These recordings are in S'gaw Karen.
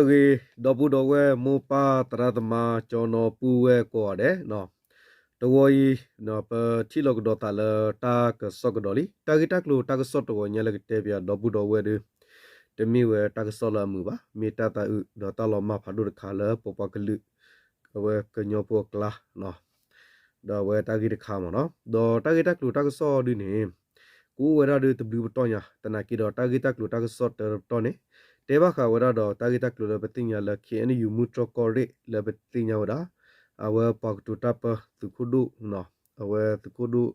ဂ့ၤ ဒီပုၢ်ဒီဝဲၢ် မိၢ်ပၢ်သရၣ်သမါ ကၠီနီၤပုၢ်ဝဲၢ်ကိးဂၤဒဲး, တဝီအံၤ ပထံၣ်လိာ်ကဒီးသးလၢတၢ်ကစီၣ်ကဒီးလံ. တၢ်ဂ့ၢ်တၢ်ကျိၤတၢ်ကစီၣ်တဝီညါလၢကတဲပၠးဒီပုၢ်ဒီဝဲၢ်ဒီး တမ့ၢ်ဝဲတၢ်ကစီၣ်လၢအမုာ်ဘၣ်, မ့ၢ်တၢ်သးအုးဒီးတၢ်လီၤမၢ်ဖးဒိၣ်တခါလၢပပှၤကလုာ် အဝဲကညီဖိအကျါ ဒီးအဝဲတၢ်ဂ့ၢ်တခါမ့ၢ်နီၤ. ဒီးတၢ်ဂ့ၢ်တၢ်ကျိၤတၢ်ကစီၣ်ဒုန့ၣ် ကအိၣ်ဝဲဒၣ်ဒီးတဘျုးပတီၢ်ညါ, သနာ်က့ဒီးတၢ်ဂ့ၢ်တၢ်ကျိၤတၢ်ကစီၣ်တၢတပတီၢ်န့ၣ် တဲဘၣ်ဃးဝဲဒၣ်ဒီးတၢ်ဂ့ၢ်တၢ်ကျိၤလၢပသ့ၣ်ညါလၢ ခ့ၣ်အဲၣ်ယူၣ် မုၢ်တြီၢ်ကီၢ်ရ့ၣ်လၢပသ့ၣ်ညါဝဲဒၣ် အဝဲပှၤကတိၤတၢ်ပၢသုးခိၣ်ဒိၣ် အဝဲသုးခိၣ်ဒိၣ်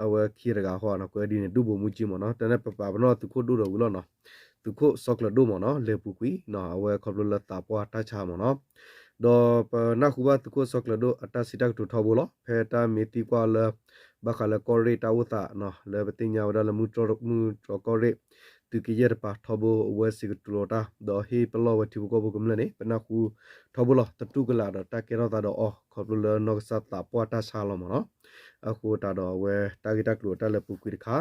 အဝဲခံဂၤတဂၤဟီနီၤ, ကွဲးဒ်န့ၣ် ဒူၣ်ဘိၣ်မူကၠံမ့ၢ်နီၤ, တၢ်န့ၣ်ပပာ်ပနီၣ်သုးခိၣ်ဒိၣ်ဒီးဝံၤလီၤနီၤ, သုးခိၣ်စီၤကျၢၤဒိၣ်မ့ၢ်နီၤ လဲၤပူၤကွံာ်နီၤ, အဝဲခီဖျိလၢသးပှၢ်တၢ်ဆါမ့ၢ်နီၤ. ဒီးပနၢ်ဟူဘၣ်သုးခိၣ်စီၤကျၢၤဒိၣ်အတၢ်စံးတၢ်ကတိၤထီဘိလီၤ. ဖဲတၢ်မ့ၢ်သံကွၢ်လၢ ဘၣ်ဃးလၢကီၢ်ရ့ၣ်တၢ်အိၣ်သးနီၤ, လၢပသ့ၣ်ညါဝဲဒၣ်လၢမုၢ်တြီၢ် မုၢ်တြီၢ်ကီၢ်ရ့ၣ် သုးက့ယဲၢ်တပၤထီဘိ အဝဲစံးကတိၤလီၤတၢ် ဒီးဟ့ၣ်ပလီၢ်ဝဲထံဖိကီၢ်ဖိကမျၢၢ်န့ၣ် ပနၢ်ဟူထီဘိလီၤ. တတူၢ်ကလာ်ဒီးတၢ်ကဲထီၣ်သးဒီးအီၤ ခီဖျိလၢနီၢ်ကစၢ်သးပှၢ်တၢ်ဆါလီၤမ့ၢ်နီၤ. အဃိသတးဒီးအဝဲတၢ်ဂ့ၢ်တၢ်ကျိၤအတၢ်လဲၤပူၤကွံာ်တခါ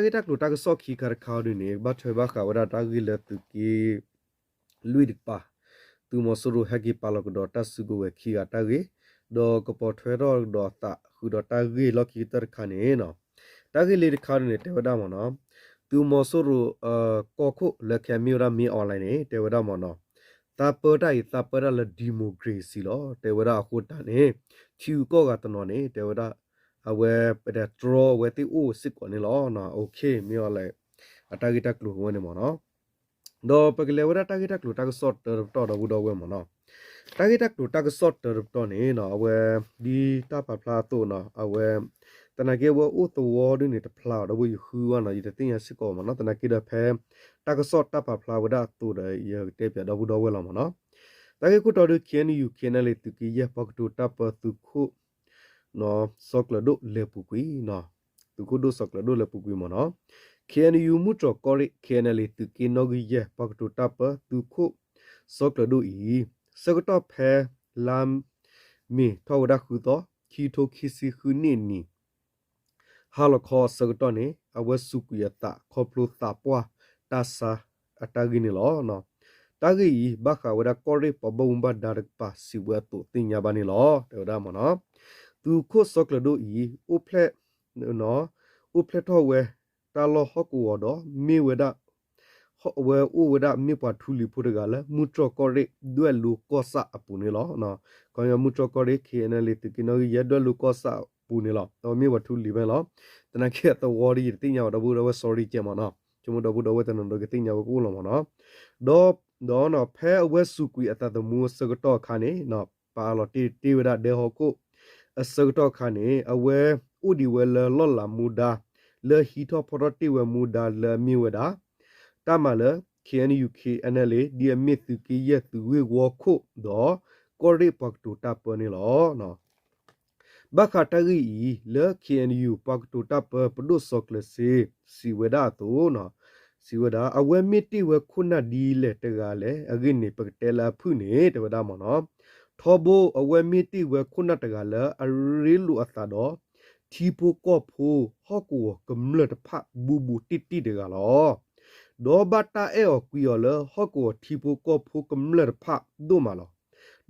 ဒီးတၢ်ဂ့ၢ်တၢ်ကျိၤတၢ်ကစီၣ်ခံခါတခါအံၤဒုန့ၣ် ကဘၣ်ထွဲဘၣ်ဃးဝဲဒၣ်တၢ်ဂ့ၢ်လၢသုးက့ လွံၢ်တကပၤ သုးမီၤစိရိၤဟဲက့ၤပာ်လီၤကဒီးတၢ်စုကဝဲၤခံဂၤတၢ်ဂ့ၢ်, ဒီးကပိာ်ထွဲထီၣ်ကဒီးအသးဃုာ်ဒီးတၢ်ဂ့ၢ်လီၢ်ခံကတၢၢ်တခါန့ၣ်နီၤ. တၢ်ဂ့ၢ်လၢတခါဒုန့ၣ် တဲဝဲဒၣ်မ့ၢ်နီၤ, သုးမီၤစိရိၤ ကီၢ်ခိၣ်လၢခဲအံၤမ့ၢ်ဝဲဒၣ် မင်းအောင်လှိုင် န့ၣ် တဲဝဲဒၣ်မ့ၢ်နီၤ, သးပၢတၢ်အံၤ သးပၢတၢ်လၢ democracy လီၤ. တဲဝဲဒၣ်အဃိတၢ်န့ၣ် ထံဂုၤကီၢ်ဂၤတနီၤန့ၣ် တဲဝဲဒၣ် အဝဲပတဲတြီအဝဲသ့ၣ်အိၣ်စ့ၢ်ကီးန့ၣ်လီၤ. Okay မ့ၢ်အီၤလဲၣ် အတၢ်ဂ့ၢ်တၢ်ကျိၤဝဲန့ၣ်မ့ၢ်နီၤ. ဒီးပကလဲၤဝဲဒၣ်တၢ်ဂ့ၢ်တၢ်ကျိၤတၢ်ကစီၣ်တၢတပတီၢ်ဒီပုၢ်ဒီဝဲၢ်မ့ၢ်နီၤ. တၢ်ဂ့ၢ်တၢ်ကျိၤတၢ်ကစီၣ်တၢတပတီၢ်န့ၣ်နီၤ အဝဲ ဒ်တၢ်ပာ်ဖျါအသိးနီၤ အဝဲ သနာ်က့အဝဲအိၣ်သဝီဒုန့ၣ်တဖျါအီၤ ဒီပုၢ်ယဃုဝဲနီၤ ယတသ့ၣ်ညါစ့ၢ်ကီးမ့ၢ်နီၤ. သနာ်က့ဒီးဖဲ တၢ်ကစီၣ်တၢ်ပာ်ဖျါဝဲဒၣ်အသိးဒီး ယကတဲပၠးဒီပုၢ်ဒီဝဲၢ်လီၤမ့ၢ်နီၤ. တၢ်ဂ့ၢ်ခိၣ်တီဒု ခ့ၣ်အဲၣ်ယူၣ် ခ့ၣ်အဲၣ်ယူၣ် သုးက့ယဲၢ်ပှၤကတိၤတၢ်ပၢသုးခိၣ် စီၤကျၢၤဒိၣ်လဲၤပူၤကွံာ်နီၤ, သုးခိၣ်ဒိၣ်စီၤကျၢၤဒိၣ်လဲၤပူၤကွံာ်မ့ၢ်နီၤ. ခ့ၣ်အဲၣ်ယူၣ် မုၢ်တြီၢ်ကီၢ်ရ့ၣ် ခ့ၣ်အဲၣ်ယူၣ် သုးက့နီၣ်ဂံၢ်ယဲၢ် ပှၤကတိၤတၢ်ပၢသုးခိၣ် စီၤကျၢၤဒိၣ်အံၤ ဆၢကတီၢ်ဖဲ လါ မ့ၤထီၣ်ဝဲဒၣ်ဃုသီ ခံကထိခံဆံဃုနံၣ်အနံၤ ဟါလီၤခီအဆၢကတီၢ်န့ၣ် အဝဲစူးကွံာ်အသးခီဖျိသးပှၢ်တၢ်ဆါအတၢ်ဂ့ၢ်န့ၣ်လီၤ. တၢ်ဂ့ၢ်အံၤ ဘၣ်ဃးဝဲဒၣ်ကီၢ်ရ့ၣ်ပှၤဘၣ်မူဘၣ်ဒါတကပၤစံးဝဲအသိးသ့ၣ်ညါဘၣ်န့ၣ်လီၤ. တဲဝဲဒၣ်မ့ၢ်နီၤ, သုးခိၣ်စီၤကျၢၤဒိၣ်အံၤ အိၣ်ဖျဲၣ် အိၣ်ဖျဲၣ်ထီၣ်ဝဲ တၢ်လီၢ်ဟီၣ်ကဝီၤဒီး မ့ၢ်ဝဲဒၣ် အဝဲအိၣ်ဝဲဒၣ်မ့ၢ်ပှၤထူလံၤဖိတဂၤလၢ မုၢ်တြီၢ်ကီၢ်ရ့ၣ် ဒွဲၣ်လိၤကီၢ်ဆၣ်အပူၤန့ၣ်လီၤ. ခီပညီမုၢ်တြီၢ်ကီၢ်ရ့ၣ် ခ့ၣ်အဲၣ်ယူၣ် သုးက့နီၣ်ဂံၢ်ယဲၢ် ဒွဲၣ်လိၤကီၢ်ဆၣ်အပူၤန့ၣ်လီၤ. အဝဲမ့ၢ်ပှၤထူလံၤဖဲန့ၣ်လီၤ. သနာ်က့အသဝီဒီးယတသ့ၣ်ညါဘၣ် ဒီပုၢ်ဒီဝဲၢ် sorry ကဲမ့ၢ်နီၤ, ဆိကမိၣ်ဒီပုၢ်ဒီဝဲၢ်တနီၤဒီးကသ့ၣ်ညါဝဲကအိၣ်လီၤမ့ၢ်နီၤ. ဒီး ဒီးနီၤ ဖဲအဝဲစူးကွံာ်အသးသမူအဆၢကတီၢ်အခါန့ၣ် ပာ်လီၤတ့ၢ်တ့ၢ်ဝဲဒၣ်ဒဲဟီၣ်ခိၣ်အဆၢကတီၢ်အခါန့ၣ် အဝဲအိၣ်ဒံးဝဲလၢလီၢ်လၤမူဒါ လၢဟံးထီၣ်ဖီၣ်ထီၣ်တ့ၢ်ဝဲမူဒါလၢအမ့ၢ်ဝဲဒၣ် တၢ်မၤလၢ ခ့ၣ်အဲၣ်ယူၣ် ခ့ၣ်အဲၣ်ယူၣ် ဒ်အမ့ၢ်သုးက့ယဲၢ် သုးဂ့ၢ်ဝီခိၣ် ဒီးကီၢ်ရ့ၣ်ပှၤကတိၤတၢ်ပၢန့ၣ်လီၤ. ဘၣ်ဃးတၢ်ဂ့ၢ်အံၤ လၢ ခ့ၣ်အဲၣ်ယူၣ် ပှၤကတိၤတၢ်ပၢ ပဒိၣ်စီၤကျၢၤစ့ စံးဝဲဒၣ်အသိး စံးဝဲဒၣ် အဝဲမ့ၢ်တ့ၢ်ဝဲခိၣ်နၢ်ဒ်လဲၣ်တဂၤလဲၣ် အဂ့ၢ်န့ၣ် ပကတဲလၢအဖုၣ်န့ၣ် တဲဝဲဒၣ်မ့ၢ်နီၤ. ထီဘိ အဝဲမ့ၢ်တ့ၢ်ဝဲခိၣ်နၢ်တဂၤလၢအရ့လိာ်အသးဒီး ထံဖိကီၢ်ဖိ ဟီၣ်ကဝီၤကမျၢၢ်တဖၣ်ဘူးဘူးတံၢ်တံၢ်တဂၤလီၤ. ဒီးဘၣ်တၢ်အဲၣ်အီၤကွံအီၤလၢဟီၣ်ကဝီၤထံဖိကီၢ်ဖိကမျၢၢ်တဖၣ်ဒိၣ်မးလီၤ.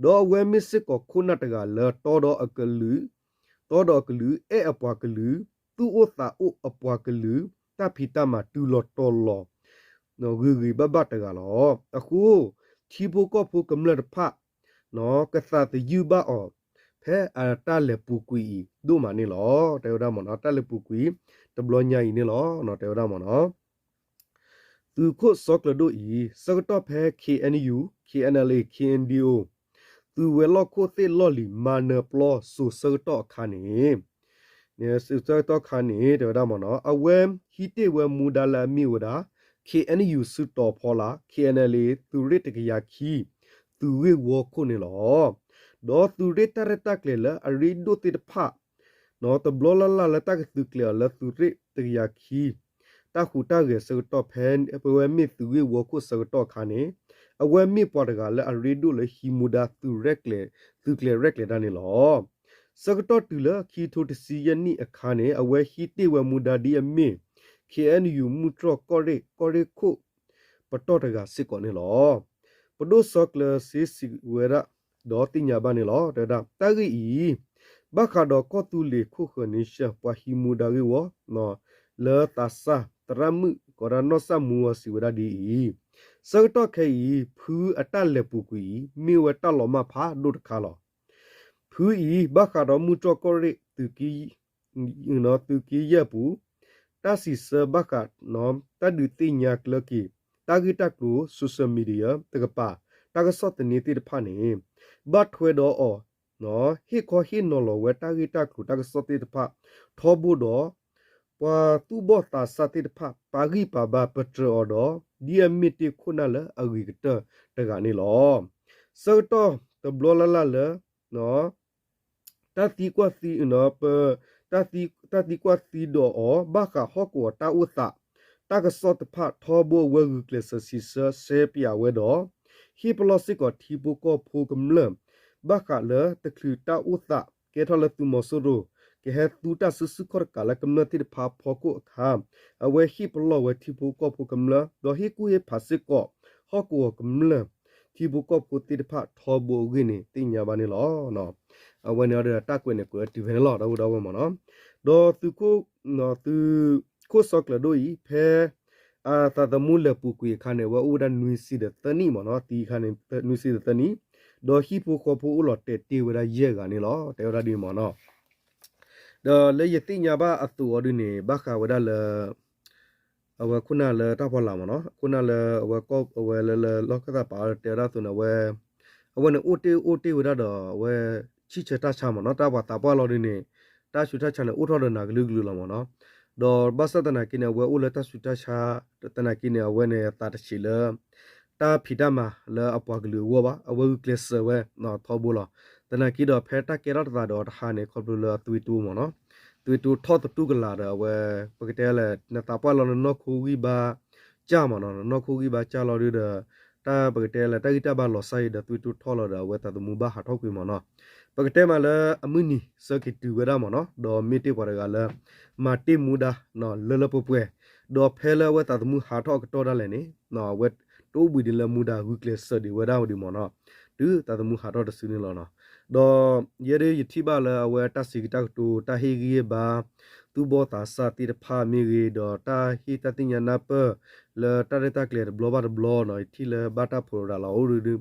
ဒီးအဝဲမ့ၢ်စ့ၢ်ကီးခိၣ်နၢ်တဂၤလၢတီဒီးအကလုာ် တီဒီးအကလုာ် အဲၣ်အပှၤကလုာ် သူၣ်အိၣ်သးအိၣ်အပှၤကလုာ် တၢ်ဖံးတၢ်မၤတုၤလီၤတီၤလီၤ ဂ့ၤဂ့ၤဘၣ်ဘၣ်တဂၤလီၤ. အဃိ ထံဖိကီၢ်ဖိကမျၢၢ်တဖၣ် ကသးသယုၢ်ဘၣ်အီၤ ဖဲအတၢ်လဲၤပူၤကွံာ်အံၤဒိၣ်မးန့ၣ်လီၤ. တဲဝဲဒၣ်မ့ၢ်နီၤ တၢ်လဲၤပူၤကွံာ် တဘျီညါအံၤန့ၣ်လီၤ. တဲဝဲဒၣ်မ့ၢ်နီၤ သုးခိၣ်စီၤကျၢၤဒိၣ်အံၤ ဆၢကတီၢ်ဖဲ ခ့ၣ်အဲၣ်ယူၣ် ခ့ၣ်အဲၣ်ယူၣ် ခ့ၣ်အဲၣ်ယူၣ် သုးဝဲၤလီၢ်ခိၣ်သ့ၣ်လီၢ်လံၤ မၤနၢၤပျီစိၤဆၢကတီၢ်အခါန့ၣ် ဆၢကတီၢ်အခါန့ၣ် တဲဝဲဒၣ်မ့ၢ်နီၤ အဝဲဟံးတ့ၢ်ဝဲမူဒါလၢအမ့ၢ်ဝဲဒၣ် ခ့ၣ်အဲၣ်ယူၣ် စုတီၤဖီလာ် ခ့ၣ်အဲၣ်ယူၣ် သုးရ့ၣ်တကယၤခံ သုးဂ့ၢ်ဝီခိၣ်န့ၣ်လီၤ. ဒီးသုးရ့ၣ်တၢ်ရဲၣ်တၢ်ကျဲၤလၢအရ့ဒိၣ်သ့ၣ်တဖၣ် တဘျီလၢ်လၢ်လၢတၢ်ကသုးကျဲၤအီၤလၢသုးရ့ၣ်တကယၤခံ တၢ်ဟူးတၢ်ဂဲၤဆၢကတီၢ်ဖဲ ဖဲဝဲမ့ၢ်သုးဂ့ၢ်ဝီခိၣ်ဆၢကတီၢ်အခါန့ၣ် အဝဲမ့ၢ်ပှၤတဂၤလၢအရ့ဒိၣ်လၢဟံးမူဒါသုးရဲၣ်ကျဲၤ သုးကျဲၤရဲၣ်ကျဲၤတၢ်န့ၣ်လီၤ. ဆၢကတီၢ်တုၤလၢခံကထိတဆံယဲၢ်နံၣ်အခါန့ၣ် အဝဲဟံးတ့ၢ်ဝဲမူဒါဒ်အမ့ၢ် ခ့ၣ်အဲၣ်ယူၣ် မုၢ်တြီၢ်ကီၢ်ရ့ၣ် ကီၢ်ရ့ၣ်ခိၣ် ပတီၢ်တဂၤစ့ၢ်ကီးန့ၣ်လီၤ. ပဒိၣ်စီၤကျၢၤစ့စံးဝဲဒၣ် ဒီးသ့ၣ်ညါဘၣ်န့ၣ်လီၤ. တဲဝဲဒၣ် တၢ်ဂ့ၢ်အံၤ ဘၣ်ဃးဒီးကီၢ်သူလ့ၤခိၣ်ဃၢၤန့ဆၢၣ် ပှၤဟံးမူဒါဂ့ၢ်ဝီ လၢသးစၢ်သရၣ်မုၣ် ကီးဒၣ်နီၢ်စၢ်မူအီၤစံးဝဲဒၣ်ဒ်အံၤ, ဆၢကတီၢ်ခဲအံၤ ဖုအတၢ်လဲၤပူၤကွံာ်အံၤ မ့ၢ်ဝဲတၢ်လီၤမၢ်ဖးဒိၣ်တခါလီၤ. ဖုအံၤ ဘၣ်ဃးဒီးမုၢ်တြီၢ်ကီၢ်ရ့ၣ် သုးက့ယဲၢ်အပူၤ တၢ်စံးဆၢဘၣ်ဃး တၢ်ဒုးသ့ၣ်ညါကျၢၤက့ၤ တၢ်ဂ့ၢ်တၢ်ကျိၤ social media တကပၤ တၢ်ကစီၣ်သန့သ့ၣ်တဖၣ်န့ၣ် ဘၣ်ထွဲဒီးအီၤ ဟ့ၣ်ခီဟ့ၣ်နီၤလီၤဝဲတၢ်ဂ့ၢ်တၢ်ကျိၤတၢ်ကစီၣ်သ့ၣ်တဖၣ် ထီဘိဒီး ပှၤသူၣ်ဘီၣ်သးစၢ်သ့ၣ်တဖၣ် ပာ်ဂံၢ်ပာ်ဘါပတြၢၤအီၤဒီး ဒ်အမ့ၢ်တ့ၢ်ခိၣ်နၢ်လၢအဂ့ၤကတၢၢ်တဂၤန့ၣ်လီၤ. ဆၢကတီၢ်တဘျီလၢ်လၢ်လၢ တၢ်သံကွၢ်သံ ပ တၢ်သံကွၢ်သံဒီးအီၤ ဘၣ်ဃးဟီၣ်ကဝီၤတၢ်အိၣ်သး တၢ်ကစီၣ်တဖၣ်ထီဘိအဝဲဂုာ်ကျဲးစၢးစံးဆၢဆဲပၠးဝဲဒီး ဟ့ၣ်ပလီၢ်စ့ၢ်ကီးထံဖိကီၢ်ဖိကမျၢၢ် ဘၣ်ဃးလၢတချုးတၢ်အိၣ်သးကဲထီၣ်လၢသုးမီၤစိရိၤ ကဟဲသူတၢ်စုဆူၣ်ခီၣ်တကးလၢကမျၢၢ်သ့ၣ်တဖၣ်ဖီခိၣ်အခါ အဝဲဟ့ၣ်ပလီၢ်ဝဲထံဖိကီၢ်ဖိကမျၢၢ် ဒီးဟ့ၣ်ကူၣ်ဟ့ၣ်ဖးစ့ၢ်ကီး ဟီၣ်ကဝီၤကမျၢၢ် ထံဖိကီၢ်ဖိသ့ၣ်တဖၣ်ထီဘိအဂ့ၢ်န့ၣ် သ့ၣ်ညါဘၣ်န့ၣ်လီၤ. အဝဲန့ၣ်အီၤဒီးတၢ်ကွဲးန့ၣ် ကွဲးတုၤဖဲန့ၣ်လီၤ ဒီပုၢ်ဒီဝဲၢ်မ့ၢ်နီၤ. ဒီးသုးခိၣ် သုးခိၣ်စီၤကျၢၤဒိၣ်အံၤ ဖဲ အသးသမူလဲၤပူၤကွံာ်အခါန့ၣ် အဝဲအိၣ်ဝဲဒၣ်နွံဆံဒီးသၢနံၣ်မ့ၢ်နီၤ သံအခါန့ၣ် နွံဆံဒီးသၢနံၣ် ဒီးဟံၣ်ဖိဃီဖိအိၣ်လီၤတဲာ်တ့ၢ်ဝဲဒၣ်ယဲၢ်ဂၤန့ၣ်လီၤ တဲဝဲဒၣ်ဒ်န့ၣ်မ့ၢ်နီၤ. ဒီးလၢယသ့ၣ်ညါဘၣ်အသိးအီၤဒ်န့ၣ် ဘၣ်ဃးဝဲဒၣ်လၢ အဝဲခိၣ်နၢ်လၢတၢ်ဖီလာ်မ့ၢ်နီၤ ခိၣ်နၢ်လၢအဝဲကီၢ်အဝဲလၢလၢလီၢ်ခၢၣ်သးပာ်အီၤတဲဝဲဒၣ်အသိးန့ၣ် အဝဲ အဝဲန့ၣ်အိၣ်တ့ၢ်အိၣ်တ့ၢ်ဝဲဒၣ်ဒီး အဝဲဆံၣ်ဆၢတၢ်ဆါမ့ၢ်နီၤ တၢ်ပှၤသးပှၢ်လီၤဒ်န့ၣ် တၢ်ဆူးတၢ်ဆါန့ၣ် အိၣ်ထီၣ်ဒီးနၤကလုာ်ကလုာ်လီၤမ့ၢ်နီၤ. ဒီးဘၣ်ဆၣ်သနာ်က့န့ၣ် အဝဲအိၣ်လၢတၢ်ဆူးတၢ်ဆါ သနာ်က့န့ၣ် အဝဲန့ၣ်သးတဆံးလၢ တၢ်ဖံးတၢ်မၤလၢအပှၤကလုာ်အဂီၢ်ဘၣ် အဝဲဂုာ်ကျဲးစၢးဝဲ ထီဘိလီၤ. သနာ်က့ဒီးဖဲတၢ်ကဲထီၣ်တသးဒီးတဟါန့ၣ် ခီဖျိလၢအသွံၣ်တိၢ်မ့ၢ်နီၤ သွံၣ်တိၢ်ထီၣ်သတူၢ်ကလာ်ဒီးအဝဲ ပကတဲလဲၣ် နသးပှၢ်လီၤနနီၢ်ခိဂံၢ်ဘါ ကၢ်မ့ၢ်နီၤ နနီၢ်ခိဂံၢ်ဘါကၢ်လီၤဒုဒီး တၢ်ပကတဲလၢတၢ်ဂံၢ်တၢ်ဘါလီၤစၢ်အံၤဒီးသွံၣ်တိၢ်ထီၣ်လီၤဒီးအဝဲသးသမူဘၣ်ဟးထီၣ်ကွံာ်မ့ၢ်နီၤ. ပကတဲမးလၢအမုၢ်နံၤဆၢက့ၤတုၤဝဲဒၣ်မ့ၢ်နီၤ ဒီးမ့ၢ်တ့ၢ်ပှၤတဂၤလၢ မၤတ့ၢ်မူဒါ လၢလၢပှဲၤပှဲၤ ဒီးဖဲလၢအဝဲသးသမူဟးထီၣ်အကတီၢ်ဒၣ်လဲာ်န့ၣ် အဝဲတအိၣ်ဘှံးဒံးလၢမူဒါဂုာ်ကျဲးစၢးဒံးဝဲဒၣ်ဒ်မ့ၢ်နီၤ တုၤသးသမူဟးထီၣ်တစုန့ၣ်လီၤနီၤ. ဒီးယဲဒၣ်ယထံၣ်ဘၣ်လၢအဝဲတၢ်စံးက့ၤတၢ်ကတိၤ တၢ်ဟ့ၣ်ဂံၢ်ဟ့ၣ်ဘါ သူၣ်ဘီၣ်သးစၢ်သ့ၣ်တဖၣ်မ့ၢ်ဂ့ၤ ဒီးတၢ်ဟ့ၣ်တၢ်သ့ၣ်ညါနၢ်ပၢၢ် လၢတၢ်ရဲၣ်တၢ်ကျဲၤတဘျီဘၣ်တဘျီနီၤ ယထံၣ်လၢဘၣ်တၢ်ဖီၣ်ရၤလီၤအိၣ်ဒု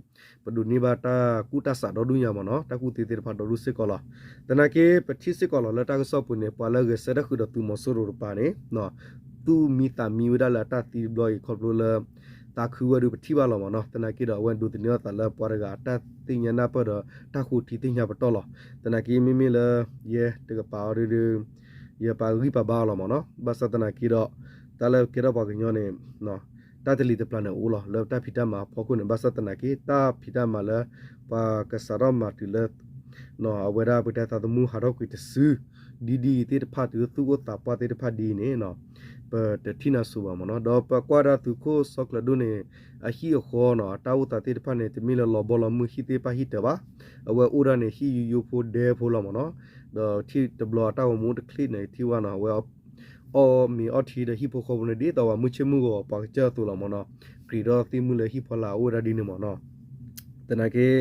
ပဒိးန့ၢ်ဘၣ်တၢ်ကူၣ်တၢ်ဆးဒီဒူၣ်ညါမ့ၢ်နီၤ တၢ်ကူၣ်သ့သ့ၣ်တဖၣ်ဒီဒူၣ်စ့ၢ်ကီးလီၤ. သနာ်က့ပထံၣ်စ့ၢ်ကီးလီၤလၢတၢ်ကစီၣ်ပူၤန့ၣ် ပှၤလၢဂဲၤဆၢထၢၣ်ဃုာ်ဒီးသုးမီၤစိရိၤတပၤန့ၣ် သူၣ်မံသးမံဝဲဒၣ်လၢအတၢ်သံတဘျီအံၤခီဖျိလၢ သးခုဝဲဒုပထံၣ်ဘၣ်လီၤမ့ၢ်နီၤ. သနာ်က့ဒီးအဝဲဒိးသန့ၤအသးလၢပှၤတဂၤအတၢ်သ့ၣ်ညါနၢ်ပၢၢ်ဒီးတၢ်ဃိထံသ့ၣ်ညါပတီၢ်လီၤ. သနာ်က့မ့မ့ၢ်လၢ ယဲတကပၤအီၤဒု ယပာ်ဂံၢ်ပာ်ဘါအီၤလီၤမ့ၢ်နီၤ. ဘၣ်ဆၣ်သနာ်က့ဒီး တၢ်လၢကဲထီၣ်ပှၤကညီန့ၣ် တၢ်တလံၤတပျၢ်န့ၣ်အိၣ်လီၤ လၢတၢ်ဖံးတၢ်မၤအဖီခိၣ်န့ၣ် ဘၣ်ဆၣ်သနာ်က့ တၢ်ဖံးတၢ်မၤလၢ ပှၤကစးထီၣ်မၤတုၤလၢ အဝဲဒၣ်ပတဲသးသမူဟးထီၣ်ကွံာ်တစု ဒ်ဒ်အံၤသ့ၣ်တဖၣ်တုၤသူၣ်အိၣ်သးပှၢ်သ့ၣ်တဖၣ်ဒ်အံၤန့ၣ် ပတထံၣ်နၢ်စိၤဘၣ်မ့ၢ်နီၤ. ဒီးပကွၢ်ဒၣ်သုးခိၣ်စီၤကျၢၤဒိၣ်န့ၣ် အဟံၣ်အဃီနီၤ အတၢ်အိၣ်သးသ့ၣ်တဖၣ်န့ၣ် တမ့ၢ်လၢလီၤဘီလီၤမုၢ်ဟံၣ်သ့ၣ်တဖၣ်ဟံၣ်တၢၤဘၣ်. အဝဲအိၣ်ဒၣ်န့ၣ် ဟံၣ်ယိယိဖိဒဲဖိလီၤမ့ၢ်နီၤ. ဒီးထံၣ်တဘျီအတၢ်ဂီၤမူတချ့န့ၣ် ထံၣ်ဝဲနီၤ အဝဲ အီၣ်မ့ၤအီထံဒီးဟံၣ်ဖိဃီဖိန့ၣ် ဒ်သိးပှၤမုၢ်ဆ့ၣ်မုၢ်ဂီၤပှၤကစၢၢ်အသိးလီၤမ့ၢ်နီၤ. ကြံးထီၣ်သ့ၣ်မုၢ်လၢဟံၣ်ဖီလာ်အအိၣ်ဝဲဒၣ်ဒ်န့ၣ်မ့ၢ်နီၤ. သနာ်က့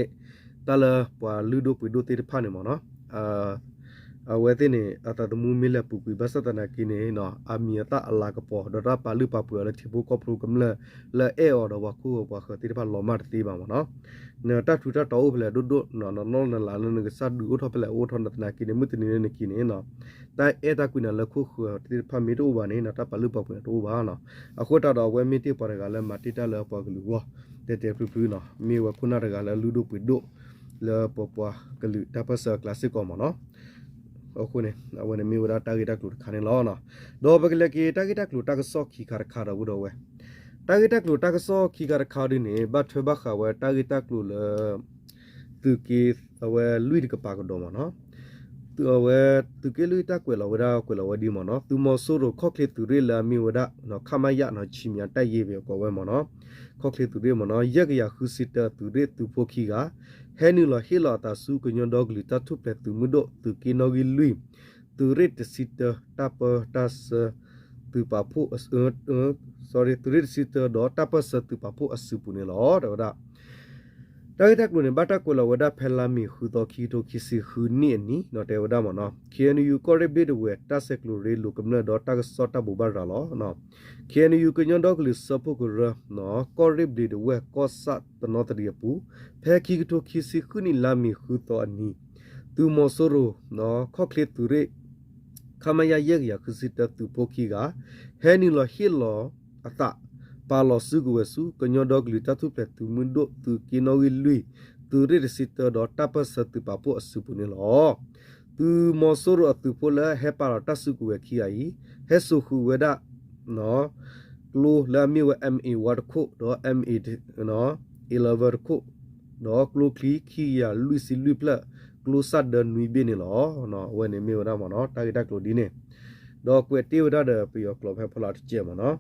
တၢ်လၢပှၤလုၢ်ဒိၣ်ပှ့ၤဒိၣ်သ့ၣ်တဖၣ်န့ၣ်မ့ၢ်နီၤ အဝဲသ့ၣ်န့ၣ် အသးသမူမ့ၢ်လဲၤပူၤကွံာ်ဘၣ်ဆၣ်သနာ်က့န့ၣ် အမံၤအသၣ်အလၤကပီၤ ဒီးတၢ်ပာ်လုၢ်ပာ်ပှ့ၤအီၤလၢထံဖိကီၢ်ဖိကမျၢၢ် လၢအဲၣ်အီၤဒီးပှၤခိၣ်ဂၢၤပှၤဃၢၤသ့ၣ်တဖၣ်လီၤမၢ်တသ့ဘၣ်မ့ၢ်နီၤ. နတၢ်ထူးတၢ်တီၤအိၣ်ဖဲလဲၣ်ဒိၣ်ဒိၣ် နနီၢ်နလၤလၢနကစၢ်ဒုးအိၣ်ထီၣ်ဖဲလဲၣ်အိၣ်ထီၣ် သနာ်က့န့ၣ် မုၢ်တနံၤလၢနက့ၤန့ၣ် တၢ်အဲၣ်တၢ်ကွံနၤလၢခိၣ်ဃၢၤသ့ၣ်တဖၣ်မ့ၢ်တအိၣ်ဘၣ်န့ၣ် တၢ်ပာ်လုၢ်ပာ်ပှ့ၤတအိၣ်ဘၣ်နီၤ. အဃိသတးဒီးအဝဲမ့ၢ်တ့ၢ်ပှၤတဂၤလၢမၤတ့ၢ်တၢ်လၢပှၤကလုာ်အဂီၢ် တဲတဲဖျုဖျုနီၤ မ့ၢ်ဝဲခိၣ်နၢ်တဂၤလၢလုၢ်ဒိၣ်ပှ့ၤဒိၣ် လၢပပှၤကလုာ်တၢ်ပၢၢ်ဆၢအကျါစ့ၢ်ကီးမ့ၢ်နီၤ. အဃိန့ၣ် အဝဲန့ၣ်မ့ၢ်ဝဲဒၣ်တၢ်ဂ့ၢ်တၢ်ကျိၤတခါန့ၣ်လီၤ. ဒီးပကလဲၤက့ၤတၢ်ဂ့ၢ်တၢ်ကျိၤတၢ်ကစီၣ်ခံခါတခါဒီးဝဲဒီးဝဲ တၢ်ဂ့ၢ်တၢ်ကျိၤတၢ်ကစီၣ်ခံခါတခါဒ်န့ၣ် ဘၣ်ထွဲဘၣ်ဃးဝဲတၢ်ဂ့ၢ်တၢ်ကျိၤလၢ သုးက့ အဝဲလွံၢ်တကပၤကဒီးမ့ၢ်နီၤ. အဝဲ သုးက့လွံၢ်တၢ်ကွဲးလီၤဝဲဒၣ်ကွဲးလီၤဝဲဒ်မ့ၢ်နီၤ သုးမီၤစိရိၤခီၣ်ချ့သုးရ့ၣ်လၢအမ့ၢ်ဝဲဒၣ် ခမရ ဆံမံၤတၢ်ယ့ၢ်ဘ့ၣ်အကိးဝဲမ့ၢ်နီၤ ခီၣ်ချ့သုးရ့ၣ်မ့ၢ်နီၤ ယဲၢ်ကယၤဃုဆံတၢသုးရ့ၣ်သုးဖိခံဂၤ ဟဲနုာ်လီၤဟ့ၣ်လီၤအသးဆူကညီဒီကလုာ်တၢ်ထူၣ်ဖျဲးသုးမုၢ်ဒိၣ် သုးက့နီၣ်ဂံၢ်လွံၢ် သုးရ့ၣ်တဆံတၢတၢ်ပၢတၢ်ဆှၢသုးပာ်ဖှိၣ် သုးရ့ၣ်တဆံတၢဒီးတၢ်ပၢၢ်ဆၢသုးပာ်ဖှိၣ်အစုပူၤန့ၣ်လီၤ. တဲဝဲဒၣ် တၢ်ဂ့ၢ်တၢ်ကျိၤန့ၣ် ဘၣ်တၢ်ကွဲးလီၤဝဲဒၣ်ဖဲလါမ့ၤဃုသီ ခံကထိခံဆံဃုနံၣ်အနံၤ တဲဝဲဒၣ်မ့ၢ်နီၤ ခ့ၣ်အဲၣ်ယူၣ် ကီၢ်ရ့ၣ်ဘျ့ၣ်ဒဝဲၢ် တၢ်ဆဲးကျိးရ့လိာ်ကမျၢၢ်ဒီးတၢ်ကစီၣ်တၢ်ဘိးဘၣ်ရၤလီၤ. ခ့ၣ်အဲၣ်ယူၣ် ကညီဒီကလုာ်စၢဖှိၣ်ကရၢ ကီၢ်ရ့ၣ်ဘျ့ၣ်ဒဝဲၢ် ကီၢ်ဆၣ်တနီသရံၣ်အပူၤ ဖဲခံကထိခံဆံဃုနံၣ် လါမ့ၤဃုသီအနံၤ သုးမီၤစိရိၤ ခီၣ်ချ့သုးရ့ၣ် ခမရ ယဲၢ်ကယၤဃုဆံတၢ သုးဖိခံဂၤ ဟဲနုာ်လီၤဟ့ၣ်လီၤအသး ပာ်လီၤစုကဝဲၤဆူ ကညီဒီကလုာ်တၢ်ထူၣ်ဖျဲးသုးမုၢ်ဒိၣ် သုးက့နီၣ်ဂံၢ်လွံၢ် သုးရ့ၣ်တဆံတၢဒီးတၢ်ပၢၢ်ဆၢသုးပာ်ဖှိၣ်အစုပူၤန့ၣ်လီၤ. သုးမီၤစိရိၤအသုးဖိလၢဟဲပာ်လီၤတၢ်စုကဝဲၤခံဂၤအံၤ ဟဲစိာ်ဃုာ်ဝဲဒၣ် ကျိလၢအမ့ၢ်ဝဲ M A one တခိၣ် ဒီး M A eleven တခိၣ် ဒီးကျိချံခံကယၤလွံၢ်ဆံလွံၢ်ဖျၢၣ် ကျိစၣ်ဒၢနွံဘ့ၣ်န့ၣ်လီၤ. အဝဲန့ၣ်မ့ၢ်ဝဲဒၣ်မ့ၢ်နီၤ တၢ်ဂ့ၢ်တၢ်ကျိၤဒ်န့ၣ် ဒီးကွဲးတ့ၢ်ဝဲဒၣ်ဒီးပယီၤကျိာ်ဖဲဖီလာ်တကဲးမ့ၢ်နီၤ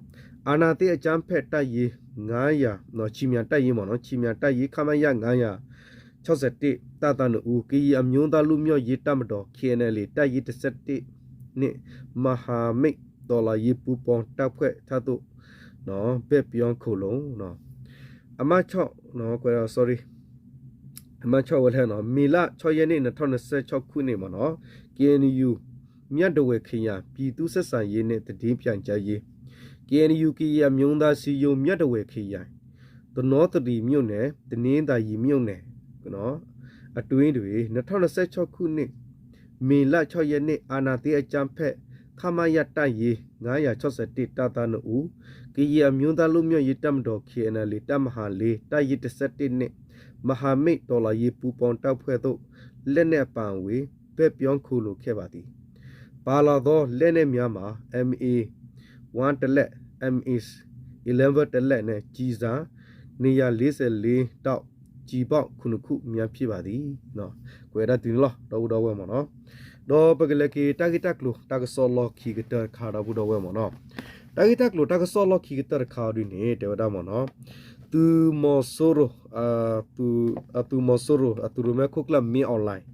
အာဏာသိမ်းအကြမ်းဖက်တပ်ရင်း ငါးရာ ခြေမြန်တပ်ရင်းမ့ၢ်နီၤ ခြေမြန်တပ်ရင်း ခမရ ငါးရာ ခြောက်ဆယ့်တစ် တပ်သားနှစ်ဦး ကရင်အမျိုးသားလွတ်မြောက်ရေးတပ်မတော် K N L A တပ်ရင်းတစ်ဆယ့်တစ်နှင့် မဟာမိတ်တော်လှန်ရေးပူးပေါင်းတပ်ဖွဲ့ထံသို့ ဘက်ပြောင်းခိုလှုံ အမါဆီၣ် ကွဲး sorry အမါဆီၣ်ဝဲလဲၣ်နီၤ မေလ ခြောက်ရက်နေ့ နှစ်ထောင်နှစ်ဆယ့်ခြောက်ခုနှစ်မ့ၢ်နီၤ K N U မြဝတီခရိုင် ပြည်သူ့ဆက်ဆံရေးနှင့်သတင်းပြန်ကြားရေး K N U ကရင်အမျိုးသားအစည်းအရုံး မြဝတီခရိုင် တနီသရံၣ်မြို့နယ် တနင်္သာရီမြို့နယ် အတွင်းတွင် နှစ်ထောင်နှစ်ဆယ့်ခြောက်ခုနှစ် မေလ ခြောက်ရက်နေ့ အာဏာသိမ်းအကြမ်းဖက် ခမရ တပ်ရင်း ငါးရာခြောက်ဆယ့်တစ် တပ်သားနှစ်ဦး ကရင်အမျိုးသားလွတ်မြောက်ရေးတပ်မတော် K N L A တပ်မဟာလေး တပ်ရင်းတစ်ဆယ့်တစ်နှင့် မဟာမိတ်တော်လှန်ရေးပူးပေါင်းတပ်ဖွဲ့သို့ လက်နက်အပါအဝင် ဘက်ပြောင်းခိုလှုံခဲ့ပါသည် ပါလာသောလက်နက်များမှာ M A one တစ်လက် M A eleven တစ်လက်နှင့် ကျည်ဆံ နှစ်ရာလေးဆယ့်လေး တောင့် ကျည်ပေါက် ခုနစ်ခုများဖြစ်ပါသည် ကွဲးဒၣ်တုၤန့ၣ်လီၤ ဒီပုၢ်ဒီဝဲၢ်မ့ၢ်နီၤ ဒီးပကလဲၤက့ၤတၢ်ဂ့ၢ်တၢ်ကျိၤတၢ်ကစီၣ်လီၢ်ခံကတၢၢ်တခါ ဒီပုၢ်ဒီဝဲၢ်မ့ၢ်နီၤ တၢ်ဂ့ၢ်တၢ်ကျိၤတၢ်ကစီၣ်လီၢ်ခံကတၢၢ်တခါအံၤဒ်န့ၣ် တဲဝဲဒၣ်မ့ၢ်နီၤ သုးမီၤစိရိၤ သုးမီၤစိရိၤ အသုးရိၣ်မဲခိၣ်ကျၢၢ် မင်းအောင်လှိုင်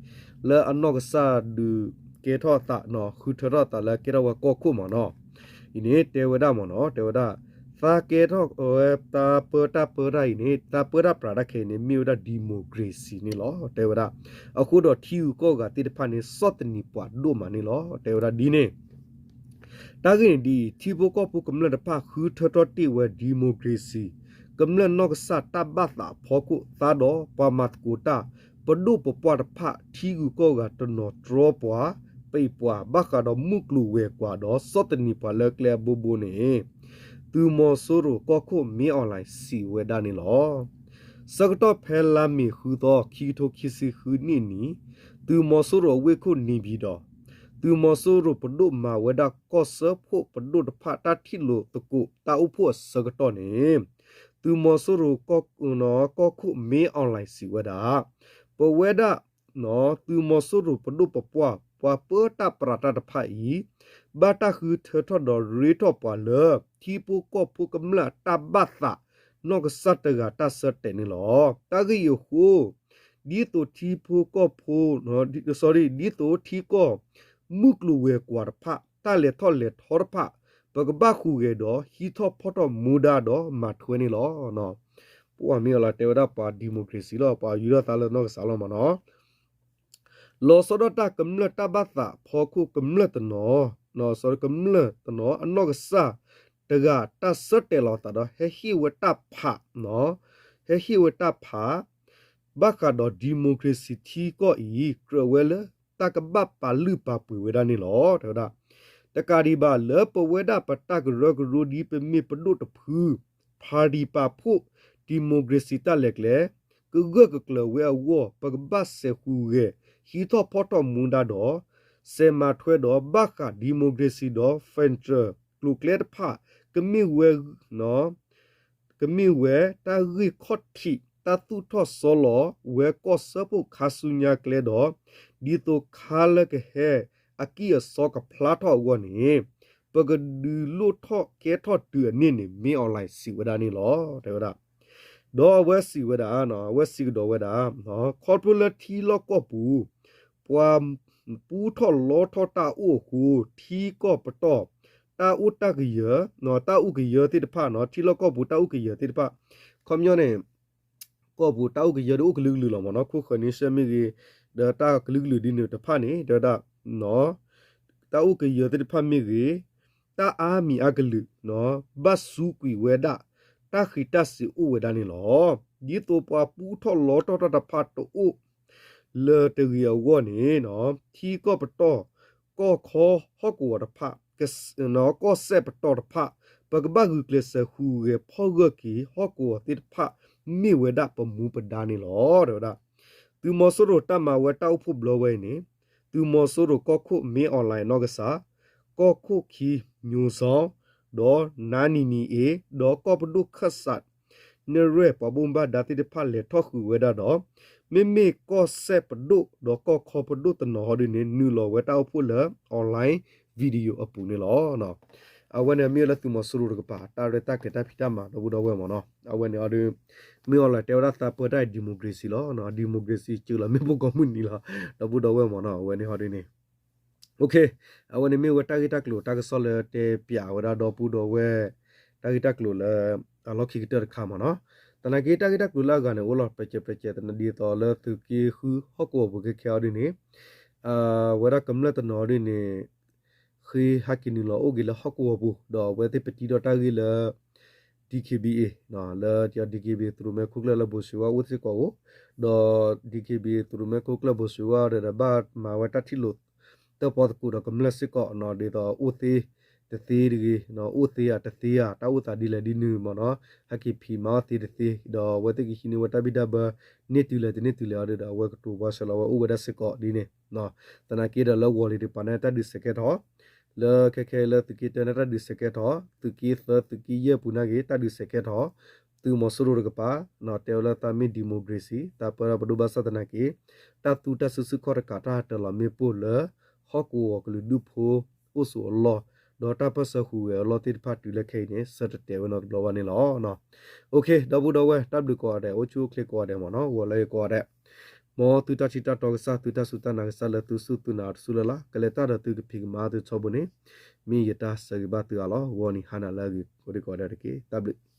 လၢအနီၢ်ကစၢ်ဒုးကဲထီၣ်အသး ဃုထၢထီၣ်အသးလၢကဲထီၣ်ဝဲကီၢ်ခိၣ်မ့ၢ်နီၤ အံၤန့ၣ် တဲဝဲဒၣ်မ့ၢ်နီၤ တဲဝဲဒၣ် သးကဲထီၣ်ဝဲတၢ်ပၢတၢ်ပြးတၢ်အံၤန့ၣ် တၢ်ပၢတၢ်ပြးတၢ်ခဲအံၤန့ၣ် မ့ၢ်ဝဲဒၣ် democracy န့ၣ်လီၤ တဲဝဲဒၣ် အဃိဒီးထံဂုၤကီၢ်ဂၤသ့ၣ်တဖၣ်န့ၣ် ဆီၣ်သနံးပှၤဒိၣ်မးန့ၣ်လီၤ တဲဝဲဒၣ်ဒ်န့ၣ် တၢ်ဂ့ၢ်န့ၣ်ဒ်အံၤ ထံဖိကီၢ်ဖိကမျၢၢ်တဖၣ် ဃုထၢထီၣ်တ့ၢ်ဝဲ democracy ကမျၢၢ်နီၢ်ကစၢ်တၢ်ဘၣ်သးအဖီခိၣ် သးဒီးပှၤမၤသကိးတၢ် ပဒိၣ်ပပှၢ်တဖၣ် ထံဂုၤကီၢ်ဂၤတနီၤတြီပှၤ ပံးပှၤ ဘၣ်ဃးဒီးမုၢ်ကျိၤဝဲၤကွာ်ဒီး ဆီၣ်သနံးပှၤလၢကျဲအဘိဘိန့ၣ် သုးမီၤစိရိၤကီၢ်ခိၣ် မင်းအောင်လှိုင် စံးဝဲဒၣ်န့ၣ်လီၤ. ဆၢကတီၢ်ဖဲလါမ့ၤဃုသီ ခံကထိခံဆံဃုနံၣ်အနံၤ သုးမီၤစိရိၤအဝ့ၢ်ခိၣ် နေပြည်တော် သုးမီၤစိရိၤပဒိၣ်မၤဝဲဒၣ်ကီၢ်စၢဖှိၣ်ပဒိၣ်တဖၣ် တၢ်ထံၣ်လိာ်သကိးတၢ်အိၣ်ဖှိၣ်အဆၢကတီၢ်န့ၣ် သုးမီၤစိရိၤကီၢ်ခိၣ် မင်းအောင်လှိုင် စံးဝဲဒၣ် ပဝဲဒၣ် သုးမီၤစိရိၤပဒိၣ်ပပှၢ် ပှၤပၢတၢ်ပြးတၢ်တဖၣ်အံၤ ဘၣ်တၢ်ဃုထၢထီၣ်ဒီးရ့ထီၣ်ပှၤလၢ ထံဖိကီၢ်ဖိကမျၢၢ်တၢ်ဘၣ်သး နီၢ်ကစၢ်တဂၤတၢ်ဆၢတဲာ်န့ၣ်လီၤ. တၢ်ဂ့ၢ်အံၤအဃိ ဒ်သိးထံဖိကီၢ်ဖိ sorry ဒ်သိးထံကီၢ် မုၢ်ကျိၤဝဲၤကွာ်တဖၣ် တၢ်လဲၤထီၣ်လဲၤထီတဖၣ် ပကဘၣ်ဟူးဂဲၤဒီး ဟံးထီၣ်ဖီၣ်ထီၣ်မူဒါဒီးမၤထွဲန့ၣ်လီၤ. ပှၤမ့ၢ်အီၤလီၤ တဲဝဲဒၣ်ပှၤ democracy လီၤ ပှၤယူၤထီၣ်သးလၢနီၢ်ကစၢ်လီၤမ့ၢ်နီၤ လီၤဆီဒၣ်တၢ်ကမျၢၢ်တၢ်ဘၣ်သးအဖီခိၣ် ကမျၢၢ်တနီၤ ကမျၢၢ်တနီၤ အနီၢ်ကစၢ်တဂၤ တၢ်ဆၢတဲာ်လီၤသးဒီး ဟဲဟ့ၣ်ဝဲတၢ်ဖး ဟဲဟ့ၣ်ဝဲတၢ်ဖး ဘၣ်ဃးဒီး democracy ထံကီၢ်အံၤ ကြၢးဝဲလၢ တၢ်ကဘၣ်ပာ်လုၢ်ပာ်ပှ့ၤဝဲဒၣ်န့ၣ်လီၤ တဲဝဲဒၣ် တကးဒံးဘၣ် လၢပဝဲဒၣ်ပတၢ်ကရၢကရိဒ်ပမ့ၢ်ပဒိၣ်တဖု ဖါရံပာ်ဖှိၣ် democracy တၢ်လဲၤကျဲ ကဂၢၢ်ကကျၢၤဝဲအဂီၢ် ပကဘၣ်စဲးဟူးဂဲၤ ဟံးထီၣ်ဖီၣ်ထီၣ်မူဒါဒီး စဲးမၤထွဲဒီးဘၣ်ဃး democracy ဒီး federal ကျိၤကျဲတဖၣ် ကမ့ၢ်ဝဲ ကမ့ၢ်ဝဲတၢ်ဂ့ၢ်ခီၣ်ထံး တၢ်သူၣ်ထီၣ်စီလီၤဝဲကီၢ်စၢဖှိၣ်ခါဆူညါကျဲဒီး ဒ်သိးခါလၢကဟဲ အကံၢ်အစီကဖျါထီၣ်အဂီၢ်န့ၣ် ပကဒုးလိၣ်ထီၣ်ကဲထီၣ်တုၤအန့ၣ်န့ၣ် မင်းအောင်လှိုင် စံးဝဲဒၣ်န့ၣ်လီၤ တဲဝဲဒၣ် ဒီးအဝဲစံးဝဲဒၣ် အဝဲစံးကဒီးဝဲဒၣ် ခီဖျိလၢထံလီၢ်ကီၢ်ပူၤ ပှၤပူထီၣ်လီထီၣ်တၢ်အိၣ်အဃိ ထံကီၢ်ပတီၢ် တၢ်အိၣ်တၢ်ကယၢၤ တၢ်အိၣ်ကယၢၤသ့ၣ်တဖၣ် ထံလီၢ်ကီၢ်ပူၤတၢ်အိၣ်ကယၢၤသ့ၣ်တဖၣ် ခီပညီန့ၣ် ကီၢ်ပူၤတၢ်အိၣ်ကယၢဒုးအိၣ်ကလုာ်ကလုာ်လီၤမ့ၢ်နီၤ, ခိၣ်ဃၢၤန့ဆၢၣ်မ့ၢ်ဂ့ၤ, ဒီးတၢ်ကလုာ်ကလုာ်ဒ်န့ၣ်တဖၣ်န့ၣ် တဲဝဲဒၣ် တၢ်အိၣ်ကယၢသ့ၣ်တဖၣ်မ့ၢ်ဂ့ၤ, တၢ်အါမံၤအါကလုာ် ဘၣ်စူးကွံာ်ဝဲဒၣ် တၢ်ဃံးတၢ်စ့ၤအိၣ်ဝဲဒၣ်န့ၣ်လီၤ. ဒ်သိးပှၤပူထီၣ်လီထီၣ်တၢ်တဖၣ်တအိၣ် လၢတဂ့ၤအဂီၢ်န့ၣ် ထံကီၢ်ပတီၢ် ကီၢ်ခီဟီၣ်ကဝီၤတဖၣ် ကီၢ်စဲၣ်ပတီၢ်တဖၣ် ပကဘၣ်ဂုာ်ကျဲးစၢးဟူးဂဲၤဖီၣ်ဂၢၢ်က့ၤဟီၣ်ကဝီၤသ့ၣ်တဖၣ် မ့ၢ်ဝဲဒၣ်ပမူပဒါန့ၣ်လီၤ တဲဝဲဒၣ်. သုးမီၤစိရိၤတၢ်မၤဝဲတၢ်အိၣ်ဖှိၣ်ဘျီဝဲအံၤန့ၣ် သုးမီၤစိရိၤကီၢ်ခိၣ်မ့ၢ်အီၣ်လဲၣ်နီၢ်ကစၢ်, ကီၢ်ခိၣ်ခံ ညိၤစီ ဒီးနါနံၤနံၤအ့ ဒီးကီၢ်ပဒိၣ်ခၢၣ်စး နရဲၣ်ပှၤဘၣ်မူဘၣ်ဒါသ့ၣ်တဖၣ်လဲၤထီၣ်ဃုာ်ဝဲဒၣ်ဒီး မ့မ့ၢ်ကီၢ်စဲၣ်ပဒိၣ်ဒီးကီၢ်ခီပဒိၣ်တနီၤဟီဒ်န့ၣ် နုာ်လီၤဝဲတၢ်အိၣ်ဖှိၣ်လၢ online video အပူၤန့ၣ်လီၤ. အဝဲန့ၣ်မ့ၢ်လၢသုးမီၤစိရိၤတကပၤ တၢ်ရဲၣ်တၢ်ကျဲၤတၢ်ဖံးတၢ်မၤဒီပုၢ်ဒီဝဲၢ်မ့ၢ်နီၤ, အဝဲန့ၣ်အီၤဒ် မ့ၢ်အီၤလၢတဲဝဲဒၣ်သးပၢတၢ် democracy လီၤ, democracy စၢၤလီၤမ့ၣ်ပိၢ်ကိးမုၢ်နံၤလီၤ ဒီပုၢ်ဒီဝဲၢ်မ့ၢ်နီၤ, အဝဲန့ၣ်ဟီဒ်န့ၣ် အဝဲန့ၣ်မ့ၢ်ဝဲတၢ်ဂ့ၢ်တၢ်ကျိၤတၢ်ကစီၣ်လၢတဲပၠးဝဲဒၣ် ဒီပုၢ်ဒီဝဲၢ် တၢ်ဂ့ၢ်တၢ်ကျိၤလၢ အလီၢ်ခံကတၢၢ်တခါမ့ၢ်နီၤ. သနာ်က့တၢ်ဂ့ၢ်တၢ်ကျိၤလၢအဂၤန့ၣ် အိၣ်လီၤပကဲးပကဲး သနာ်က့ဒ်သိးလၢသုးက့ဃုဟီၣ်ကဝီၤပူၤခဲခဲအီၤဒ်န့ၣ် ဝဲဒၣ်ကမျၢၢ်တနီၤဒ်န့ၣ် ဃ့ဟဲက့ၤနုာ်လီၤအိၣ်က့ၤလၢဟီၣ်ကဝီၤပူၤ ဒီးအဝဲသ့ၣ်ပတံထီၣ်တၢ်ဂ့ၢ်လၢ DKBA လၢ DKBA သုးရိၣ်မဲခိၣ်ကျၢၢ်လၢဘိၣ်စံးဝါအိၣ်စ့ၢ်ကီးအိၣ်, ဒီး DKBA သုးရိၣ်မဲခိၣ်ကျၢၢ်ဘိၣ်စံးဝါဒီး ဘၣ်မၤဝဲတၢ်ထံၣ်လိာ် တၢၣ်ပီသကိးဒီးကမျၢၢ်စ့ၢ်ကီး ဒ်သိးအိၣ်သ့တသ့တဂ့ၤ, အိၣ်သ့ဧါတသ့ဧါ တၢ်အိၣ်သးဒ်လဲၣ်ဒ်နုၤမ့ၢ်နီၤ, ဟဲက့ၤဖံးမၤအီၣ်သ့တသ့, ဒီးအဝဲသ့ၣ်ကဟံးန့ၢ်ဝဲတၢ်ဘံၣ်တၢ်ဘၢ န့ၢ်တုၤလဲၣ်တန့ၢ်တုၤလဲၣ်အီၤဒီး အဝဲကတိၤပှၤဆှၢလီၤဝဲအိၣ်ဝဲဒၣ်စ့ၢ်ကီးဒ်န့ၣ် သနာ်က့ဒီးလၢဝီၤလံၤတကပၤန့ၣ် တၢ်ဒုးစဲးကဲထီၣ်, လၢခဲခဲလၢသုးက့တၢန့ၣ် တၢ်ဒုးစဲးကဲထီၣ်, သုးက့သၢ သုးက့ယဲၢ်ပူၤနာ်က့ တၢ်ဒုးစဲးကဲထီၣ်, သုးမီၤစိရိၤတကပၤ တဲဝဲလၢသးမ့ၢ် democracy သးပၢတၢ်ပဒိၣ်ဘၣ်ဆၣ်သနာ်က့ တၢ်သူတၢ်စုဆူၣ်ခီၣ်တကး တၢ်ဟးတၢၤလီၤမ့ၣ်ပိၢ်လၢ ဟီၣ်ကဝီၤကလုာ်ဒူၣ်ဖိအိၣ်ဆိးအလီၢ်, ဒီးတၢ်ပၢၢ်ဆၢဟူးဂဲၤအလီၢ်သ့ၣ်တဖၣ်တုၤလၢခဲအံၤန့ၣ် ဆၢတဲာ်တဲာ်ဝဲနီတဘျီဘၣ်န့ၣ်လီၤ. ဒီပုၢ်ဒီဝဲၢ် တၢ်ဘျုးကိးဂၤဒဲး အိၣ်ဆူၣ်အိၣ်ချ့ကိးဂၤဒဲးမ့ၢ်နီၤ, ဂီၤလၢယကိးဂၤဒဲး မ်သုတၢ်ထံၣ်တၢ်တီကစၢ် သုတၢ်စူၢ်တၢ်နာ်ကစၢ်လၢသုစူၢ်သုနာ်တစူၢ်လၢ်လၢ် ကလဲၤတၢ်ဒီးသုကဖံးကမၤသုထီဘိန့ၣ် မ့ၢ်ယတၢ်ဆၢဂ့ၤဘၣ်သုအါလီၤ. ဂီၤနံၤဟါနၤလၢအဂ့ၤ ကိးဒံကိးဂၤဒဲးတက့ၢ်. တၢ်ဘျုး